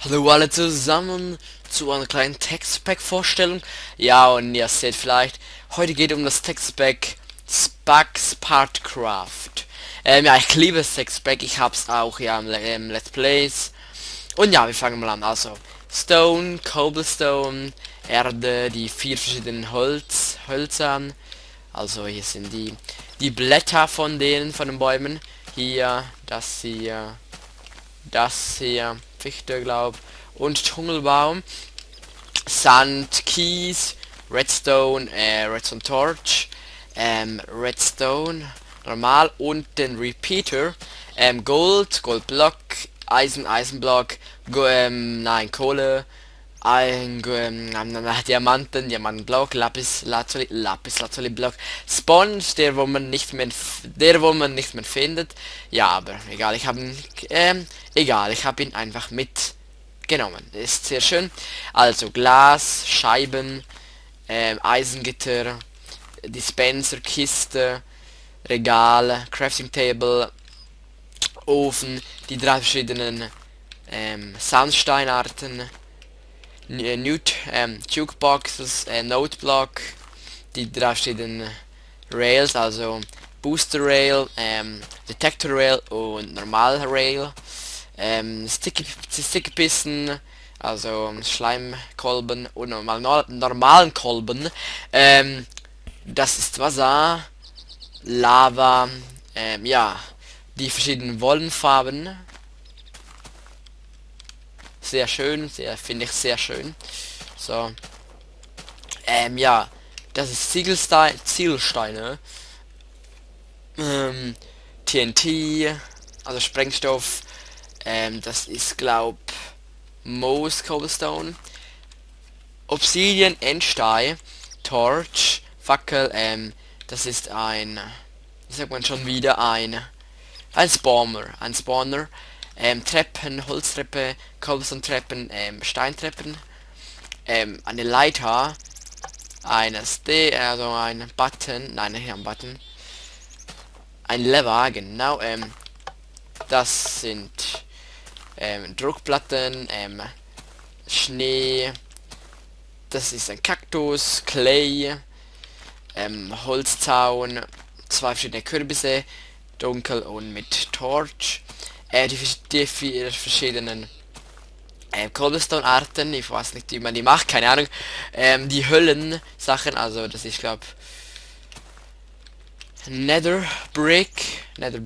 Hallo alle zusammen zu einer kleinen Textpack-Vorstellung. Ja, und ihr seht vielleicht, heute geht um das Textpack Spugs Partcraft. Ja, ich liebe das Textpack, ich hab's auch ja im Let's Plays. Und ja, wir fangen mal an. Also, Stone, Cobblestone, Erde, die 4 verschiedenen Hölzern. Also hier sind die Blätter von den Bäumen. Hier, das hier, Fichte, glaub, und Dschungelbaum, Sand, Kies, Redstone, Redstone Torch, Redstone, normal und den Repeater, Goldblock, Eisenblock, Kohle, Diamantenblock, Lapis Lazuli Block, Sponge, der wo man nicht mehr findet. Ja, aber egal, ich habe ihn einfach mitgenommen. Ist sehr schön. Also Glas, Scheiben, Eisengitter, Dispenser, Kiste, Regal, Crafting Table, Ofen, die 3 verschiedenen Sandsteinarten, Jukeboxes, Noteblock, die 3 verschiedenen Rails, also Booster Rail, Detector Rail und Normal Rail, Stickpisten, also Schleimkolben und normalen Kolben, das ist Wasser, Lava, ja, die verschiedenen Wollenfarben. Sehr schön, finde ich sehr schön. So. Ja, das ist Ziegelsteine. TNT, also Sprengstoff. Das ist glaub Moos Cobblestone. Obsidian, Endstein, Torch, Fackel, das ist wie sagt man schon wieder, ein Spawner. Treppen, Holztreppe, Cobblestone-Treppen, Steintreppen, eine Leiter, also ein Button, nein, hier ein Button, ein Lever, genau, das sind Druckplatten, Schnee, das ist ein Kaktus, Clay, Holzzaun, 2 verschiedene Kürbisse, dunkel und mit Torch. Die 4 verschiedenen Cobblestone-Arten, ich weiß nicht, wie man die macht, keine Ahnung. Die Höllen-Sachen, also das ist, glaube Nether Brick, also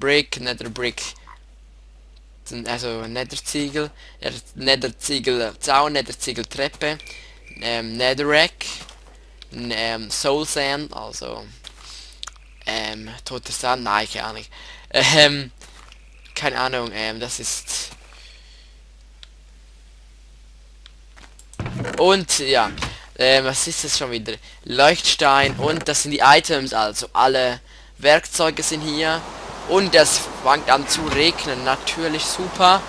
Netherziegel, Netherziegel-Zaun, Netherziegel-Treppe, Netherrack, Soul Sand, also toter Sand, nein, keine Ahnung, das ist. Und ja, was ist das schon wieder? Leuchtstein, und das sind die Items, also alle Werkzeuge sind hier. Und es fängt an zu regnen, natürlich super.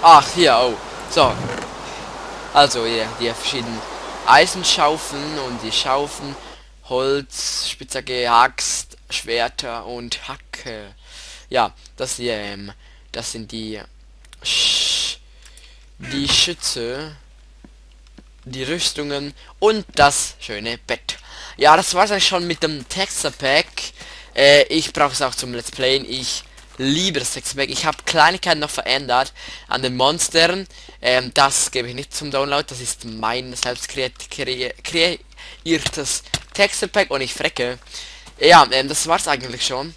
Ach, hier, oh. So. Also, ja, die verschiedenen Eisenschaufeln und die Schaufeln, Holz, Spitzhacke, Axt, Schwerter und Hacke. Ja, das hier, das sind die Schütze, die Rüstungen und das schöne Bett. Ja, das war's eigentlich schon mit dem Texture Pack. Ich brauche es auch zum Let's Playen. Ich liebe das Texture Pack. Ich habe Kleinigkeiten noch verändert an den Monstern. Das gebe ich nicht zum Download. Das ist mein selbst kreiertes Texture Pack und ich frecke. Ja, das war's eigentlich schon.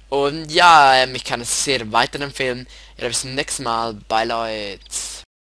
Und ja, ich kann es sehr weiterempfehlen. Ja, bis zum nächsten Mal. Bye, Leute.